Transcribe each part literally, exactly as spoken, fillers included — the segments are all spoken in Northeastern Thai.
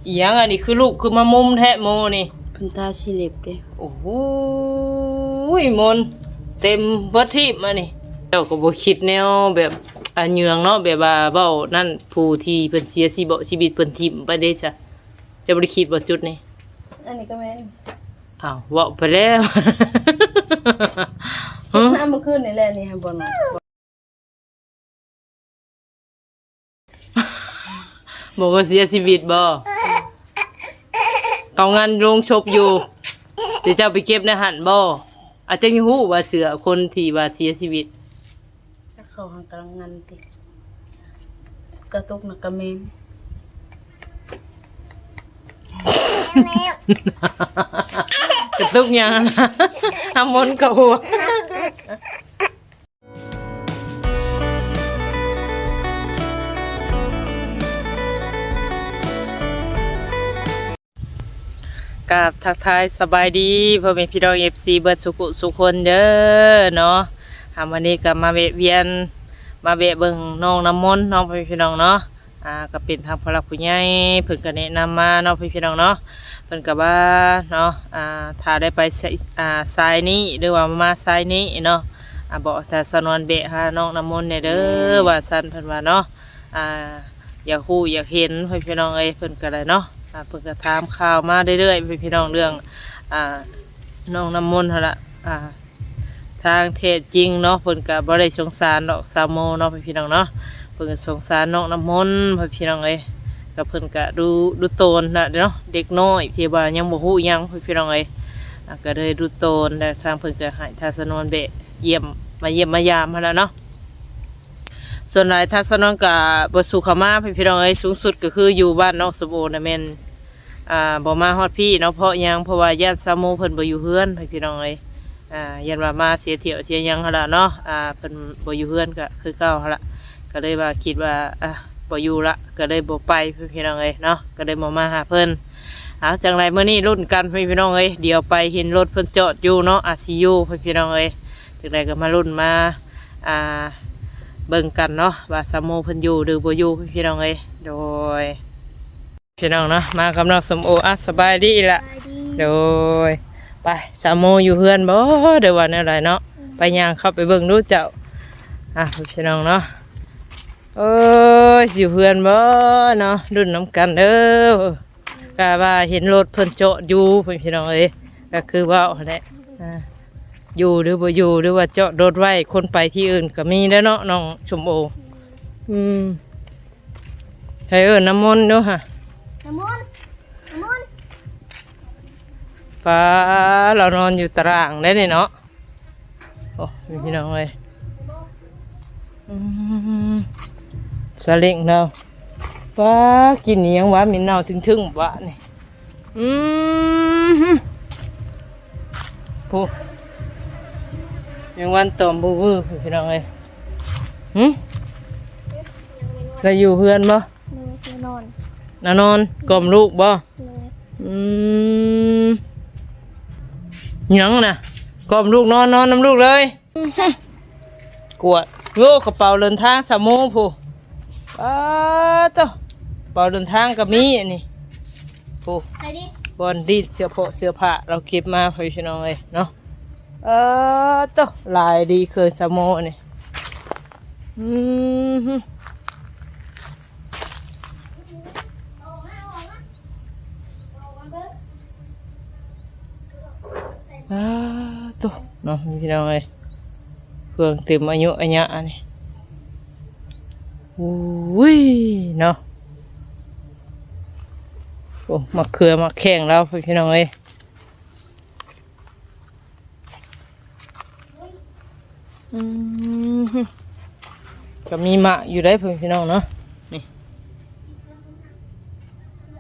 อีหยังอันนี้ คือลูกคือมามุมแท้โมนี่ เพิ่นทาสีเล็บเด้ โอ้โห มนต์เต็มเบิดทีบมานี่ เจ้าก็บ่คิดแนวแบบ อ่ะ เหยืองเนาะ แบบว่าเว้านั่น ผู้ที่เพิ่นเสียชีวิต ชีวิตเพิ่นถิ่มไปเด้จ้ะ เจ้าบ่ได้คิดบ่จุดนี้ อันนี้ก็แม่น อ้าว เว้าไปแล้ว ฮะ มาเมื่อคืนนี่แหละ นี่หั้นบ่นอน บอกว่าเสียชีวิตบ่ เขางานโลงศพอยู่ เดี๋ยวเจ้าไปเก็บในหั่นบ่ อาจจะยังฮู้ว่าเสื้อคนที่ว่าเสียชีวิต จักเขาหันกำลังงันติ กระตุกหนักกระเมน กระตุกหยังนะ อามนกะหัว กราบทักทายสบายดีพ่อแม่พี่น้อง เอฟซี เบิดสุขุสุคนเด้อเนาะ อ่า มื้อนี้ก็มาแวะเวียน มาแวะเบิ่งน้องน้ำมนต์เนาะพ่อแม่พี่น้องเนาะ อ่า ก็เป็นทางผู้หลักผู้ใหญ่เพิ่นก็แนะนำมาเนาะพ่อแม่พี่น้องเนาะ เพิ่นก็ว่าเนาะ อ่า ถ้าได้ไปสาย อ่า สายนี้ หรือว่ามาสายนี้เนาะ อ่า บอกถ้าสาวนวลแวะหาน้องน้ำมนต์แหน่เด้อ ว่าซั่นเพิ่นว่าเนาะ อ่า อยากฮู้อยากเห็นพ่อแม่พี่น้องเอ้ย เพิ่นก็ได้เนาะ อ่า เพิ่นก็ถามข่าวมาเรื่อยๆพ่อแม่พี่น้อง เรื่อง อ่า น้องน้ำมนต์หั่นล่ะ อ่า ทางแท้จริงเนาะ เพิ่นก็บ่ได้สงสารดอกสาวโมเนาะพ่อแม่พี่น้องเนาะ เพิ่นก็สงสารน้องน้ำมนต์พ่อแม่พี่น้องเอ้ย ก็เพิ่นก็ดู ดูโตนน่ะเนาะ เด็กน้อยที่ว่ายังบ่ฮู้หยังพ่อแม่พี่น้องเอ้ย อ่า ก็เลยดูโตน แล้วทางเพิ่นก็ให้ทางสาวนวลแวะเยี่ยม มาเยี่ยมมายามหั่นล่ะเนาะ ส่วนหลายทางสาวนวลก็บ่สู่เข้ามาพ่อแม่พี่น้องเอ้ย สูงสุดก็คืออยู่บ้านน้องส้มโอน่ะแม่น อ่า บ่มาฮอดพี้เนาะ เพราะหยัง เพราะว่าย้านสาวโมเพิ่นบ่อยู่เฮือนพ่อแม่พี่น้องเอ้ย อ่า ย้านว่ามาเสียเที่ยวเสียหยังหั่นล่ะเนาะ อ่า เพิ่นบ่อยู่เฮือนก็คือเก่าหั่นล่ะ ก็เลยว่าคิดว่า อ่า บ่อยู่ละ ก็เลยบ่ไปพ่อแม่พี่น้องเอ้ยเนาะ ก็เลยบ่มาหาเพิ่น เอา จั่งใดมื้อนี้ลุ้นกันพ่อแม่พี่น้องเอ้ย เดี๋ยวไปเห็นรถเพิ่นจอดอยู่เนาะ อาจสิอยู่พ่อแม่พี่น้องเอ้ย จั่งใดก็มาลุ้นมา อ่า เบิ่งกันเนาะ ว่าสาวโมเพิ่นอยู่หรือบ่อยู่พ่อแม่พี่น้องเอ้ย โดย พี่น้องเนาะ มากับน้องส้มโอ อ่ะ สบายดีล่ะ สบายดี โดย ไป สาวโมอยู่เฮือนบ่ หรือว่าแนวใดเนาะ อืม ไปย่างเข้าไปเบิ่งดูเจ้า อ่ะ พี่น้องเนาะ เอ้ย อยู่เฮือนบ่เนาะ ลุ้นนำกันเด้อ กะว่าเห็นรถเพิ่นจอดอยู่ พี่น้องเอ้ย ก็คือเว้าหั่นแหละ อ่า อยู่หรือบ่อยู่ หรือว่าจอดรถไว้ คนไปที่อื่นก็มีเด้อเนาะ น้องส้มโอ อืม ให้เอิ้นน้ำมนต์ดูฮะ น้ำมนต์ น้ำมนต์ ป้า เรานอนอยู่ตารางได้นี่เนาะ โอ้ พี่น้องเอ้ย อืม สลิงเรา ป้า กินอิหยังวะ มีเน่าถึงๆ วะนี่ อืม โอ้ ยังวันตอมบูวือ พี่น้องเอ้ย หึ แล้วอยู่เฮือนบ่ โดย นอน น่ะนอน กล่อมลูกบ่ โดย อืม หยังน่ะ กล่อมลูกนอน นอนนำลูกเลย กวด โอ้ กระเป๋าเดินทางสามโมงพู้น อ้าโต กระเป๋าเดินทางก็มีอันนี้ พู้น ไปดิ บ่อนดีดเสื้อผ้า เสื้อผ้าเราเก็บมาให้พี่น้องเอ้ยเนาะ อ้าโต หลายดีเคยสามโมงนี่ อืม อ่า โต เนาะ พี่น้องเอ้ย เครื่องเต็มอายุอาญะนี่ อุ้ย เนาะ โอ้ มะเขือมะแข้งเรา พี่น้องเอ้ย อืม ก็มีหมากอยู่ได้อพ่อแม่พี่น้องเนาะ นี่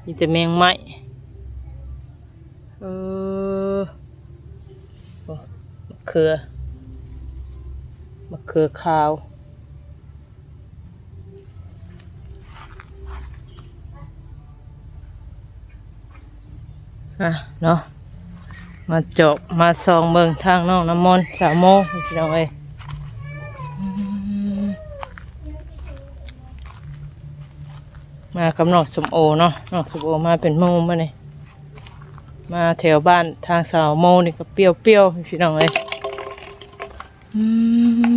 มีแต่แมงไม้ เออ โอ้ มะเขือ มะเขือขาว อ่ะเนาะ มาจอบมาส่องเบิ่งทางน้องน้ำมนต์สาวโมพี่น้องเอ้ย อืม มากับน้องส้มโอเนาะ น้องส้มโอมาเป็นหมู่มื้อนี้ มาแถวบ้านทางสาวโมนี่ก็เปรี้ยวๆ พี่น้องเอ้ย อื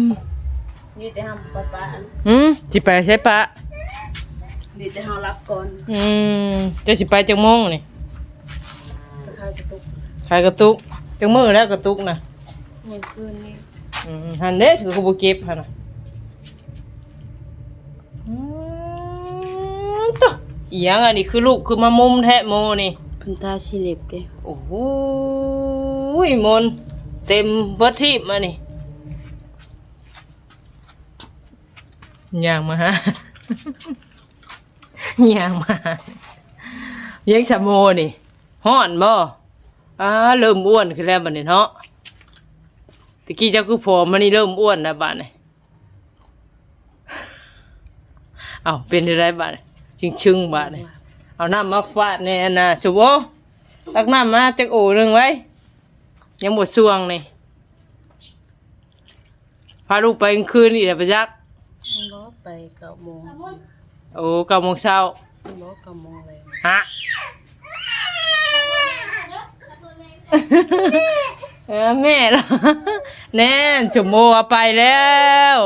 ม นี่แต่ห้ามปะปะ อืม สิไปใช่ปะ นี่แต่ห้ามรับก่อน อืม เจ้าสิไปจักโมงนี่ ขายกระตุก ขายกระตุก จักมื้อแล้วกระตุกนะ เมื่อคืนนี้ อืม หั่นเด้ คือบ่เก็บหั่นน่ะ อืม ตุ๊ อีหยังอันนี้ คือลูกคือมามุมแท้โมนี่ เพิ่นทาสีเล็บเด้ โอ้โห มนต์เต็มเบิดทีบมานี่ ย่างมาหา ย่างมาหา เลี้ยงสาวโมนี่ ฮ้อนบ่ อ่า เริ่มอ้วนขึ้นแล้วบัดนี้เนาะ ตะกี้เจ้าคือผอม มานี่เริ่มอ้วนแล้วบัดนี้ เอ้า เป็นจั่งใดบัดนี้ ชึงๆ บัดนี้ เอาน้ำมาฟาดแน่นะ ส้มโอ ตักน้ำมาจักโอหนึ่งไว้ ยังบ่ส่วงนี่ พาลูกไปกลางคืนอีกแล้วไปจัก บ่ ไปเก้าโมง โอ้ เก้าโมงเช้า บ่ เก้าโมงแลง ฮะ เออ แม่เหรอ แน่น ส้มโอเอาไปแล้ว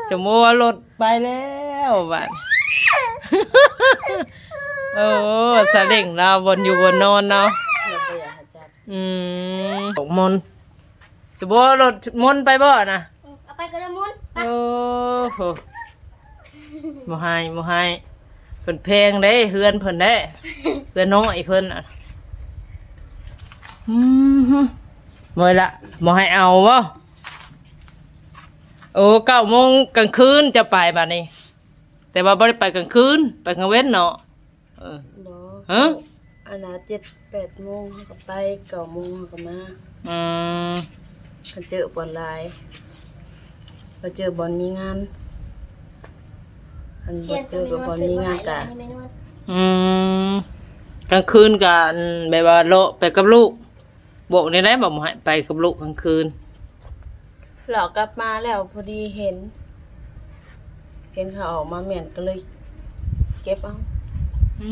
ส้มโอเอารถไปแล้วบัด โอ้ สะเล่งเราบ่อนอยู่บ่อนนอนเนาะ เราบ่อยากให้จับ อืม มนต์ ส้มโอเอารถมนต์ไปบ่นะ เอาไปก็ได้มนต์ ไป โอ้โห บ่ให้ บ่ให้ เพิ่นแพงเด้ เฮือนเพิ่นเด้ เฮือนน้อยเพิ่นน่ะ อืม บ่ละ บ่ให้เอาบ่ โอ้ เก้าโมงกลางคืนจะไปบัดนี้ แต่ว่าบ่ได้ไปกลางคืน ไปกลางเว็นเนาะ เออ บ่ ฮะ อันน่ะ เจ็ดแปดโมงก็ไป เก้าโมงก็มา อืม คันเจอบ่อนหลาย บ่เจอบ่อนมีงาน อันบ่เจอก็บ่อนมีงานกะ อืม กลางคืนกะ อัน แบบว่าเลาะไปกับลูก บอกได้ บอกบ่ให้ไปกับลูกกลางคืน เลาะกลับมาแล้วพอดีเห็น เห็นเขาออกมาแม่นก็เลยเก็บเอา อื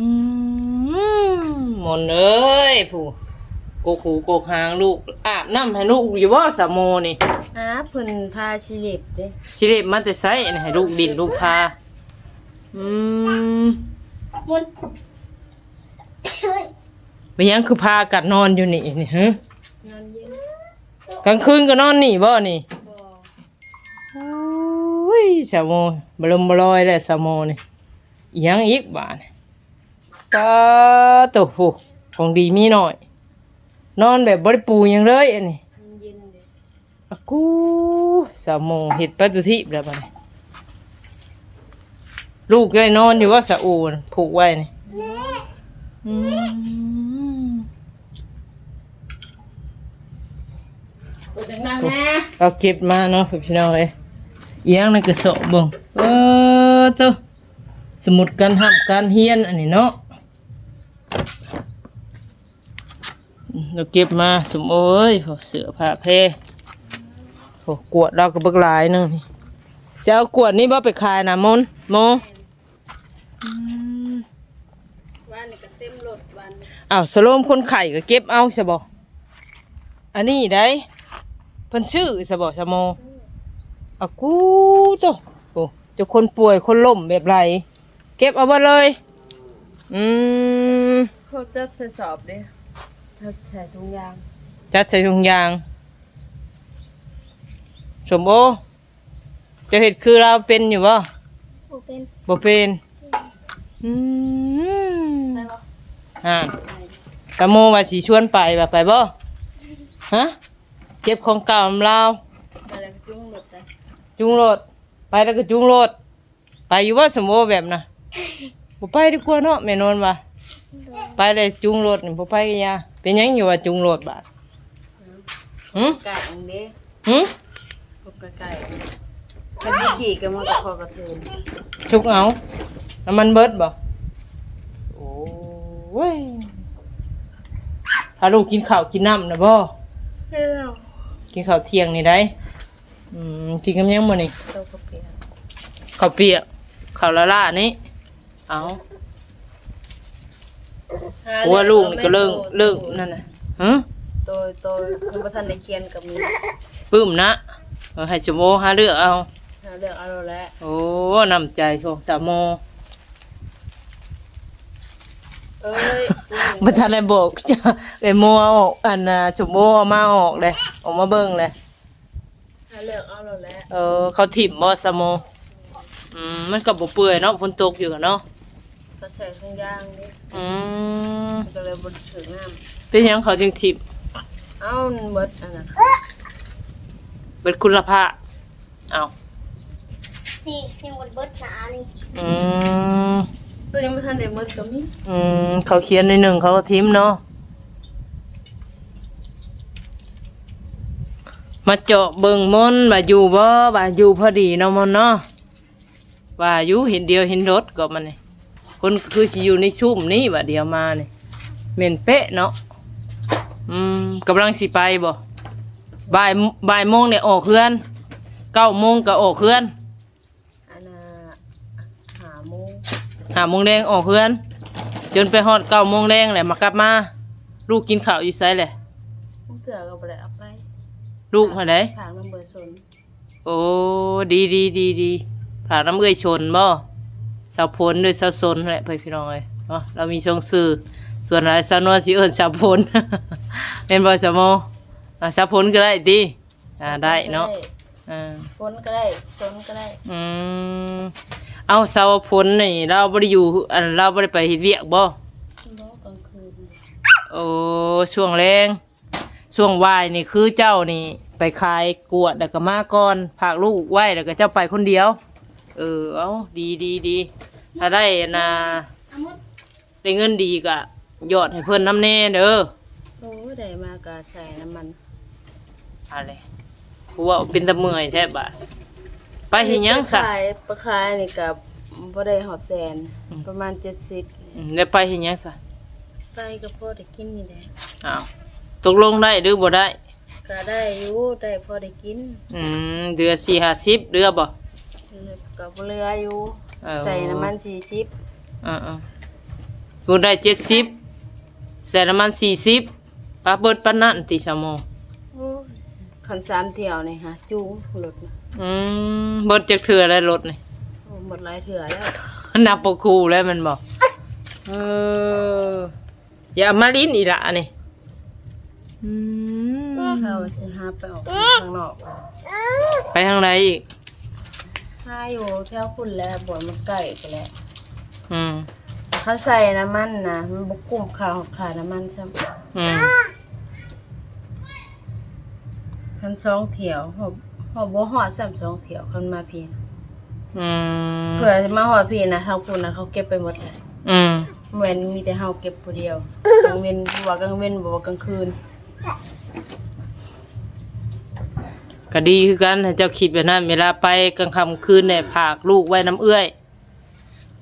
ม มนต์เอ้ย ผู้ โกกหูโกกหางลูก อาบน้ำให้ลูกอยู่บ่ สาวโมนี่ อาบ เพิ่นทาสีเล็บเด้ สีเล็บมาแต่ไสอันนี้ ให้ลูกดินลูกทา อืม มนต์ เป็นหยังคือพากันนอนอยู่นี่นี่ ฮะ นอนเย็น กลางคืนก็นอนนี่บ่นี่ บ่ โอ้ย สาวโม บ่ลมบ่ลอยแล้ว สาวโมนี่ อีหยังอีกบาดนี่ ปาโต โห ของดีมีน้อย นอนแบบบ่ได้ปูหยังเลยอันนี้ มันเย็นเด้ อะกู สาวโมเฮ็ดไปตุทีบแล้วบัดนี้ ลูกได้นอนอยู่ว่า สาวโอผูกไว้นี่ อืม เปิดดังๆนะ เอาเก็บมาเนาะพี่น้องเอ้ย อีหยังในกระสอบเบิ่ง เออ โต สมุดการห้ามการเฮียนอันนี้เนาะ เราเก็บมา สมโอเอ้ย โห เสื้อผ้าแพร โห กวดเราก็เบิกหลายหนึ่งนี่ จะเอากวดนี่บ่ไปขายนะมนต์ โม อืม วานนี่ก็เต็มรถวานนี่ อ้าว สโลมคนไข้ก็เก็บเอาซะบ่ อันนี้ได้ เพิ่นซื้อซะบ่ สโม อากูโต โอ้ เจ้าคนป่วยคนล้มแบบไร เก็บเอาเบิดเลย อืม เขาจัดใส่สอบเด้ จัดใส่ถุงยาง จัดใส่ถุงยาง สมโอ เจ้าเฮ็ดคือเราเป็นอยู่บ่ บ่เป็น บ่เป็น อืม ไปบ่ อ่า สาวโมว่าสิชวนไป ว่าไปบ่ ฮะ เก็บของเก่านำลาว ไปแล้วก็จูงรถไป จูงรถ ไปแล้วก็จูงรถ ไปอยู่บ่ สาวโมแบบน่ะ บ่ไปดีกว่าเนาะ แม่นวลว่า ไปเลยจูงรถนี่ บ่ไปก็อย่า เป็นหยังอยู่ว่าจูงรถบาด หึ ไก่อันเด้ หึ พวกไก่ๆ คันสิขี่ก็มันก็พอกระเทิน ชุกเอา น้ำมันเบิดบ่ โอ้ย พาลูกกินข้าวกินน้ำนะบ่ แล้ว กินข้าวเที่ยงนี่ได้ อืม กินกับหยังมื้อนี้ ข้าวเปียก ข้าวเปียก ข้าวละล่านี่ เอา หา ผัวลูกนี่ก็เลิก เลือกเอาแม่ เลิก โต นั่นน่ะ ฮะ โต โต ยังบ่ทันได้เขียนก็มี ปึ้มนะ เออ ให้สมโอหาเลือกเอา หาเลือกเอาแล้วแหละ โอ้ น้ำใจของสาวโม เอ้ย บ่ทันได้บอก ไอ้โมเอาออก อันน่ะ สมโอเอามาออกเลย ออกมาเบิ่งเลย หาเลือกเอาแล้วแหละ เออ เขาถิ่มบ่สาวโม อืม มันก็บ่เปื่อยเนาะ ฝนตกอยู่กันเนาะ เขาใส่ถุงยางเด้ อืม มันก็เลยบ่ถืกน้ำ เป็นหยังเขาจึงถิ่ม เอ้า มันเบิดอันน่ะ เบิดคุณภาพ เอ้า นี่ยังบ่เบิดหนานี่ อืม ตัวยังบ่ทันได้เบิดก็มี อืม เขาเขียนหน่อยหนึ่งเขาก็ถิ่มเนาะ มาเจาะเบิ่งมนต์ว่าอยู่บ่ ว่าอยู่พอดีเนาะมนต์เนาะ ว่าอยู่เห็นเดียวเห็นรถก็มันนี่ คนคือสิอยู่ในซุมนี้ว่าเดียวมานี่ แม่นเป๊ะเนาะ อืม กำลังสิไปบ่ บ่าย บ่ายโมงเนี่ยออกเฮือน เก้าโมงก็ออกเฮือน อันน่ะ ห้าโมง ห้าโมงแลงออกเฮือน จนไปฮอดเก้าโมงแลงแหละมากลับมา ลูกกินข้าวอยู่ไสแหละ ลูกเทื่อก็บ่ได้เอาไป ลูกหาใด ฝากนำเบอร์สน โอ้ ดี ดี ดี ดี ฝากนำเอื้อยสนบ่ สาวผลหรือสาวสนแหละ พี่น้องเอ้ย เนาะ เรามีสองชื่อ ส่วนหลายสาวนวลสิเอิ้นสาวผล แม่นบ่สาวโม อ่า สาวผลก็ได้ติ อ่า ได้เนาะ ได้ อ่า ฝนก็ได้ สนก็ได้ อืม เอาสาวผลนี่ เราบ่ได้อยู่ อัน เราบ่ได้ไปเฮ็ดเวียกบ่ บ่ กลางคืน โอ้ ช่วงแลง ช่วงบ่ายนี่คือเจ้านี่ไปขายกวดแล้วก็มาก่อน ฝากลูกไว้แล้วก็เจ้าไปคนเดียว เออ เอา ดี ดี ดี ถ้าได้อันน่ะ ได้เงินดีก็หยอดให้เพิ่นนำแน่เด้อ โอ้ย ได้มาก็ใส่น้ำมัน อะไร กูว่าเป็นตาเมื่อยแท้บาด ไปเฮ็ดหยังซะ ไปขาย ไปขายนี่ก็บ่ได้ฮอดแสน อืม ประมาณเจ็ดสิบ อืม แล้วไปเฮ็ดหยังซะ ไปก็พอได้กินนี่แหละ อ้าว ตกลงได้หรือบ่ได้ ก็ได้อยู่ ได้พอได้กิน อืม เดือนสี่ห้าสิบ เดือนบ่ ก็บ่เหลืออยู่ เออ ใส่น้ำมันสี่สิบ เออๆ กูได้เจ็ดสิบ ใส่น้ำมันสี่สิบ ปาเบิดปานนั้นติสาวโม โอ้ย คันสามเที่ยวนี่ฮะ จูงรถน่ะ อืม เบิดจักเทื่อแล้วรถนี่ โอ้ เบิดหลายเทื่อแล้ว นับบ่คู่แล้วแม่นบ่ เออ อย่าเอามาลิ้นอีหละนี่ อืม เฮาสิหาไปออกข้างนอก ไปทางใดอีก หาอยู่แถวพุ้นแหละ บ่อนมันใกล้ไปแหละ อืม คันใส่น้ำมันนะ มันบ่คุ้มค่า ค่าน้ำมันซ้ำ อืม คันสองเที่ยว ฮอด ฮอดบ่ฮอดซ้ำสองเที่ยว คันมาพี้ อืม เพื่อมาฮอดพี้นะ ทางพุ้นนะ เขาเก็บไปหมดเลย อืม แม่นมีแต่เฮาเก็บผู้เดียว กลางเว็น บ่ว่ากลางเว็น บ่ว่ากลางคืน ก็ดีคือกัน เจ้าคิดแบบนั้น เวลาไปกลางค่ำคืนเนี่ย ฝากลูกไว้นำเอื้อย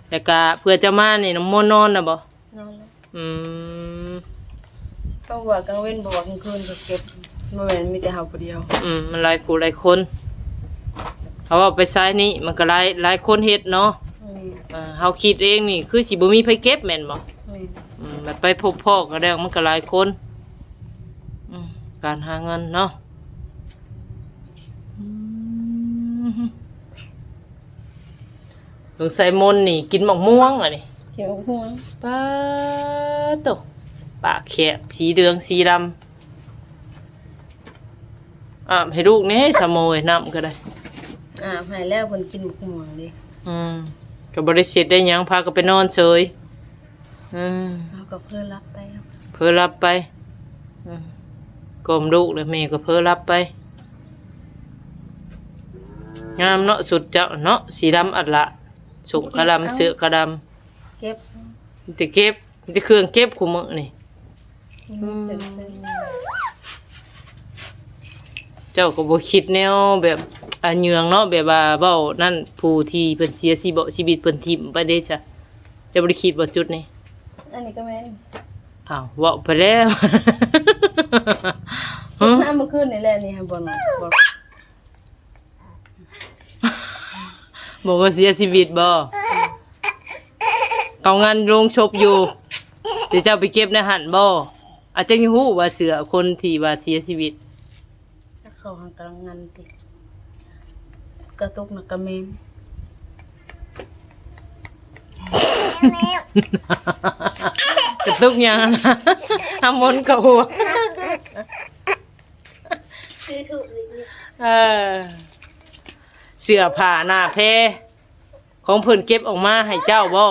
แล้วก็เพื่อเจ้ามานี่ น้องโมนอนน่ะบ่ นอนแล้ว อืม ก็ว่ากลางเว็น บ่ว่ากลางคืนก็เก็บ บ่แม่นมีแต่เฮาผู้เดียว อืม มันหลายผู้หลายคน เขาว่าไปซ้ายนี่ มันก็หลาย หลายคนเฮ็ดเนาะ อืม เออ เฮาคิดเองนี่ คือสิบ่มีไผเก็บแม่นบ่ แม่น อืม บัดไปพบพ้อกันแล้ว มันก็หลายคน อืม การหาเงินเนาะ อืม สงสัยมนต์นี่กินหมากม่วงอันนี้ เขียวม่วง ป๊าดโต ปากแคบ สีเหลืองสีดำ อาบให้ลูกแหน่สาวโมย น้ำก็ได้ อาบให้แล้ว เพิ่นกินหมากม่วงเด้ อืม ก็บ่ได้เช็ดได้หยัง พาก็ไปนอนเฉย อืม เฮาก็เผลอหลับไป เผลอหลับไป อืม กล่อมลูกแล้วแม่ก็เผลอหลับไป งามเนาะ สุดเจ้าเนาะ สีดำอัดละ ส่งกะลำ เก็บเอา เสื้อกะดำ เก็บ มีแต่เก็บ มีแต่เครื่องเก็บคู่มื้อนี่ อืม เจ้าก็บ่คิดแนวแบบ อ่ะ เหยืองเนาะ แบบว่าเว้านั่น ผู้ที่เพิ่นเสียชีวิต ชีวิตเพิ่นถิ่มไปเด้จ้ะ เจ้าบ่ได้คิดบ่จุดนี้ อันนี้ก็แม่น อ้าว เว้าไปแล้ว คิดมาเมื่อคืนนี่แหละ นี่บ่นอน บ่ บอกว่าเสียชีวิตบ่ เขางานโลงศพอยู่ เดี๋ยวเจ้าไปเก็บในหั่นบ่ อาจจะยังฮู้ว่าเสื้อคนที่ว่าเสียชีวิต จักเขาหันกำลังงันติ กระตุกหนักกระเมน กระตุกหยังนะ อามนกะหัว คือถูกเลยเนี่ย เออ เสื้อผ้าหน้าแพร ของเพิ่นเก็บออกมาให้เจ้าบ่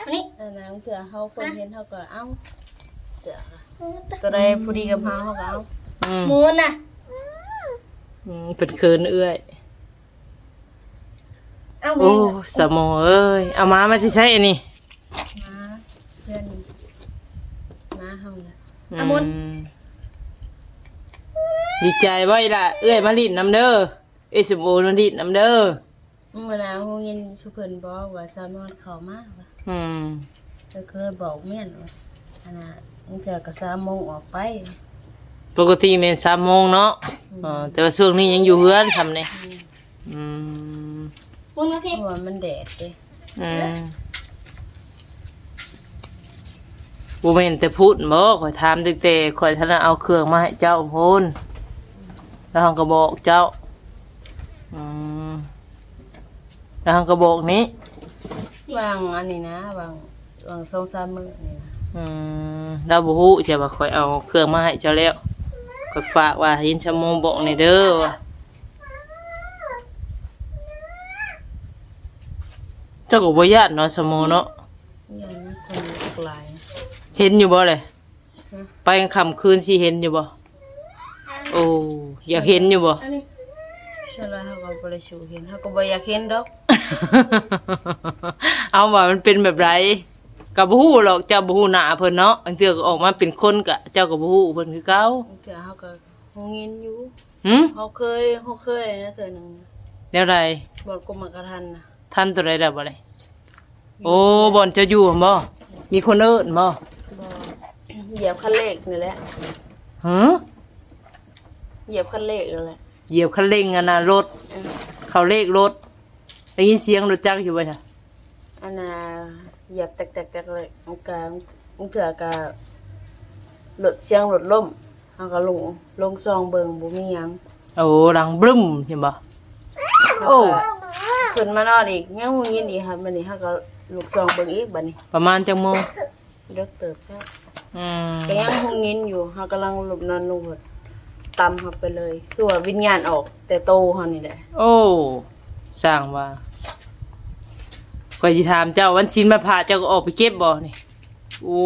อันนี้ อันนั้นเถื่อเฮาคนเห็นเฮาก็เอา เสื้อ ตัวใดผู้ดีกับเฮาเฮาก็เอา อืม หมูน่ะ อืม เพิ่นเขินเอื้อย เอา โอ้ แม่น่ะ สาวโมเอ้ย เอามา มาสิใช้อันนี้ มาเพื่อน มาเฮาน่ะ อืม เอาหมด ดีใจบ่อีหล่ะ เอื้อยมาลิ้นนำเด้อ เอ้ย สมโอมาลิ้นนำเด้อ มื้อหน้าฮู้ยินสุเพิ่นบอกว่าสาวนวลเข้ามาว่ะ อืม ก็เคยบอกเมียนว่า อันน่ะ บางเทื่อก็สามโมงออกไป ปกติแม่นสามโมงเนาะ อืม เออ แต่ว่าช่วงนี้ยังอยู่เฮือนซ่ำนี่ อืม อืม เพราะว่ามันแดดเด้ อืม บ่แม่นแต่พุ้นบ่ ข้อยถามตั้งแต่ข้อยทันเอาเครื่องมาให้เจ้าพุ้น แล้วเฮาก็บอกเจ้า อืม แล้วเฮาก็บอกนี้ วางอันนี้นะ วาง วางสองสามมื้อนี่นะ อืม ลาวบ่ฮู้ แต่ว่าข้อยเอาเครื่องมาให้เจ้าแล้ว ข้อยฝากว่ายินสาวโมบอกแหน่เด้อ เจ้าก็บ่ย้านเนาะ สาวโมเนาะ ย้านคนหลาย เห็นอยู่บ่เลย ฮะ ไปกลางค่ำคืนสิเห็นอยู่บ่ โอ้ อยากเห็นอยู่บ่ อันนี้ ส่วนหลายเฮาก็บ่ได้สู้เห็น เฮาก็บ่อยากเห็นดอก เอาว่ามันเป็นแบบใด ก็บ่ฮู้หรอก เจ้าบ่ฮู้หน้าเพิ่นเนาะ บางเทื่อก็ออกมาเป็นคนก็ เจ้าก็บ่ฮู้เพิ่นคือเก่า บางเทื่อเฮาก็ฮู้ยินอยู่ หึ เฮาเคย เฮาเคยนะเทื่อหนึ่ง แนวใด บ่อนกรมราชทัณฑ์นะ ทัณฑ์ตัวใดล่ะบ่ได้ โอ้ บ่อนเจ้าอยู่หั่นบ่ มีคนเอิ้นบ่ บ่ เหยียบคันเร่งนี่แหละ หึ เหยียบคันเร่งนั่นแหละ เหยียบคันเร่งอันน่ะรถ เออ เข้าเลขรถ ได้ยินเสียงรถจักรอยู่บ่จ้ะ อันน่ะ เหยียบแตกๆๆเลย มันก็ บางเทื่อก็ รถเสียงรถล้ม เฮาก็ลง ลงส่องเบิ่ง บ่มีหยัง โอ้ ดังบลึ้ม เห็นบ่ เฮาก็ โอ้ ขึ้นมานอนอีก ยังฮู้ยินอีกค่ะ บัดนี้เฮาก็ลุกส่องเบิ่งอีกบัดนี้ ประมาณจักโมง เลิกเติบแล้ว อืม ก็ยังฮู้ยินอยู่ เฮากำลังหลบนอนลงหมด ตำเฮาไปเลย คือว่าวิญญาณออกแต่โตเฮานี่แหละ โอ้ สร้างว่า ข้อยสิถามเจ้า วันศีลวันพระเจ้าก็ออกไปเก็บบ่นี่ โอ้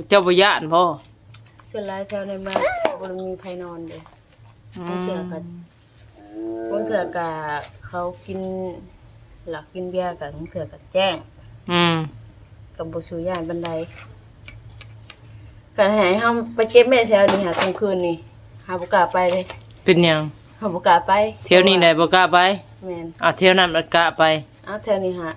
เจ้าบ่ย้านบ่ ส่วนหลายแถวในเมืองบ่ได้มีไผนอนเด้ อืม บางเทื่อก็ บางเทื่อก็เขากินเหล้ากินเบียร์กัน บางเทื่อก็แจ้ง อืม ก็บ่สู้ย้านปานใด ก็ให้เฮาไปเก็บแม่แถวนี้หากลางคืนนี่ หาบ่กล้าไปเลย เป็นหยัง หาบ่กล้าไป แถวนี้ได้บ่กล้าไป แม่น อ่ะ แถวนั้นมันกล้าไป เอาแถวนี้หา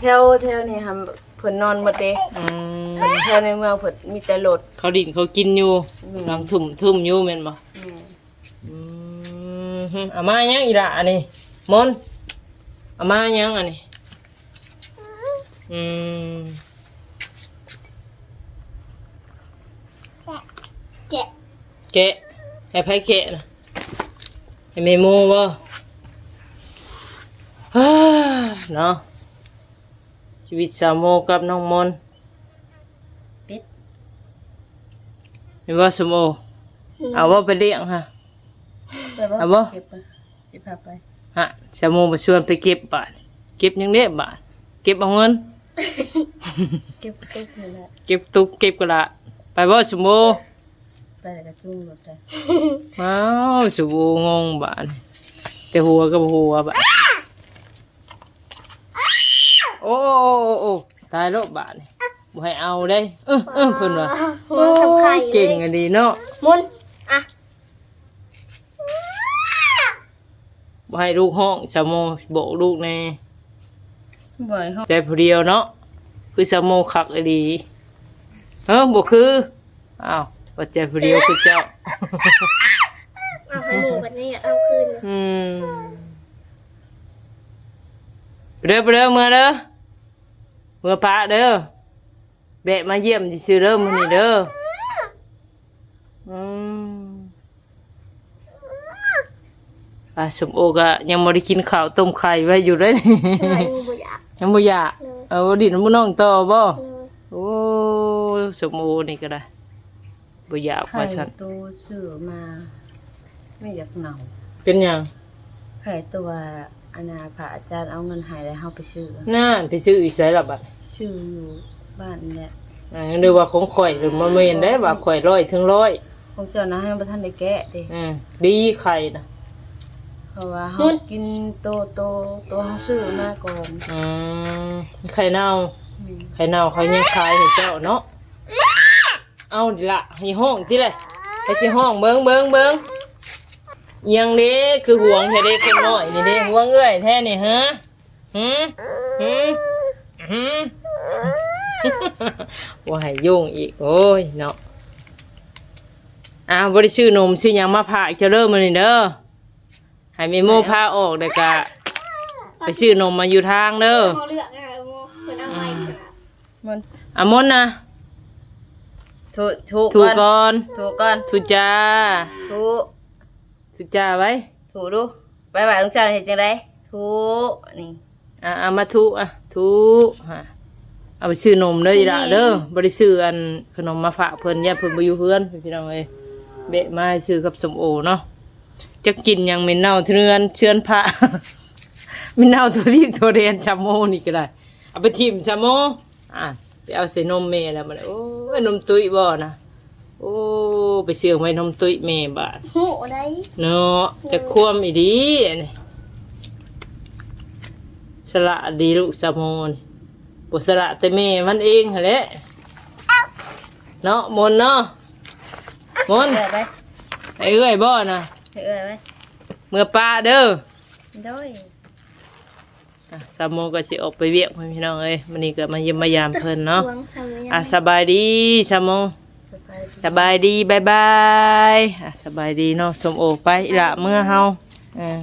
แถว แถวนี้หาเพิ่นนอนหมดเด้ อืม แถวในเมืองเพิ่นมีแต่รถ เขาดินเขากินอยู่ แม่น หลังทุ่มทุ่มอยู่แม่นบ่ แม่น อืม เอามายังอีหล่ะอันนี้ มนต์ เอามายังอันนี้ อืม แกะ แกะ ให้ไผแกะน่ะ ให้แม่โมบ่ เนาะ ชีวิตสาวโมกับน้องมนต์ ปิด แม่นบ่ สมโอ อืม เอาบ่ไปเลี้ยงฮะ ไปบ่ เอาบ่ เก็บไป สิพาไป ฮะ สาวโมมาชวนไปเก็บบาด เก็บหยังเด้บาด เก็บเอาเงิน เก็บตุ๊กนี่แหละ เก็บตุ๊กเก็บกะละ ไปบ่ สมโม ไปแล้วก็จุ่มรถไป อ้าว สมโมงงบาด แต่หัวกับหัวบาด โอ้ โอ้ โอ้ โอ้ ตายแล้วบาดนี่ บ่ให้เอาเด้ เออ เออ เพิ่นว่า มันสำคัญ โอ้ย เก่งอะดีเนาะ มุน อ่ะ บ่ให้ลูกฮ้อง สาวโมบอกลูกแน่ บ่ให้ฮ้อง ใจผู้เดียวเนาะ คือสาวโมคักอีหลี เฮ้อ บ่คือ อ้าว ว่าใจผู้เดียวคือเจ้า เอาให้หมู่บัดนี้เอาคืน อืม ไปเด้อ ไปเด้อ เมือเด้อ เมือปะเด้อ แวะมาเยี่ยมซื่อๆเด้อมื้อนี้เด้อ อืม อ่า ส้มโอก็ยังบ่ได้กินข้าวต้มไข่ไว้อยู่เด้อ ไข่บ่อยาก ยังบ่อยาก เลย เออ บ่ดิ้นบ่น้องต่อบ่ เลย โอ้ ส้มโอนี่ก็ได้ บ่อยาก ไข่ ว่าซั่น โตซื้อมา ไม่อยากเน่า เป็นหยัง ไข่ตัวอันน่ะ พระอาจารย์เอาเงินให้แล้วเฮาไปซื้อ นั่น ไปซื้ออยู่ไสล่ะบัด ซื้ออยู่บ้านเนี่ย อ่า นึกว่าของข่อย หรือบ่แม่นได้ ว่าข่อยร้อยถึงร้อย ของเจ้านะยังบ่ทันได้แกะติ อืม ดีไข่นะ เพราะว่าเฮากินโต โต โตเฮาซื้อมาก่อน อืม ไข่เน่า อืม ไข่เน่าเขายังขายให้เจ้าเนาะ เอาดิละ ให้ห้องติเลย ไปสิห้อง เบิ่ง เบิ่ง เบิ่ง อิหยังเด้ คือหวงแท้เด้ คนน้อยนี่เด้ หวงเอื้อยแท้นี่ ฮะ หืม หืม หืม บ่ให้ยุ่งอีก โอ้ย เนาะ อ่า บ่ได้ซื้อนมซื้อหยังมาฝากเจ้าเด้อมื้อนี้เด้อ ให้แม่โมพาออก แล้วก็ไปซื้อนมมาอยู่ทางเด้อ เขาเลือกไงโมเพิ่นเอาไว้ อืม มัน อ่ะ มนต์นะ ถู ถู ถู ก่อน ก่อน ถูก่อน ถูจ้า ถู ถูจ้าไว้ ถูดู ไปไหว้ลุงช่างเฮ็ดจังได๋ ถู นี่ อ่ะ เอามาถู อ่ะ ถู ฮะ เอาไปซื้อนมเด้อ อีหล่าเด้อ บ่ได้ซื้ออันขนมมาฝากเพิ่น ย่านเพิ่นบ่อยู่เฮือน พี่น้องเอ้ย แวะมาซื้อกับส้มโอเนาะ จักกินหยังเหม็นเน่าเทือน เทือนพระ เหม็นเน่าทั่วทีปทั่วแดน สามโมนี่ก็ได้ เอาไปถิ่ม สามโม อ่ะ ไปเอาใส่นมแม่แล้วมัน โอ้ย นมตุ้ยบ่นะ โอ้ ไปเชื่องไว้นมตุ้ยแม่บาด โหได้ เนาะ จะคว่ำอีดีอันนี้ สละดีลูก สามโมนี่ บ่สละแต่แม่มันเองหั้นแหละ เนาะ มนต์เนาะ มนต์ เอื้อยไป ไอ้เอื้อยบ่นะ เอื้อยไป เมือป้าเด้อ โดย อ่ะ สามโมก็สิออกไปเวียก พี่น้องเอ้ย มื้อนี้ก็มาเยี่ยมมายามเพิ่นเนาะ หวงสามโม อ่ะ สบายดี สามโม สบายดี สบายดี บ๊ายบาย อ่ะ สบายดีเนาะ ส้มโอ ไป อีหล่า เมือเฮา เออ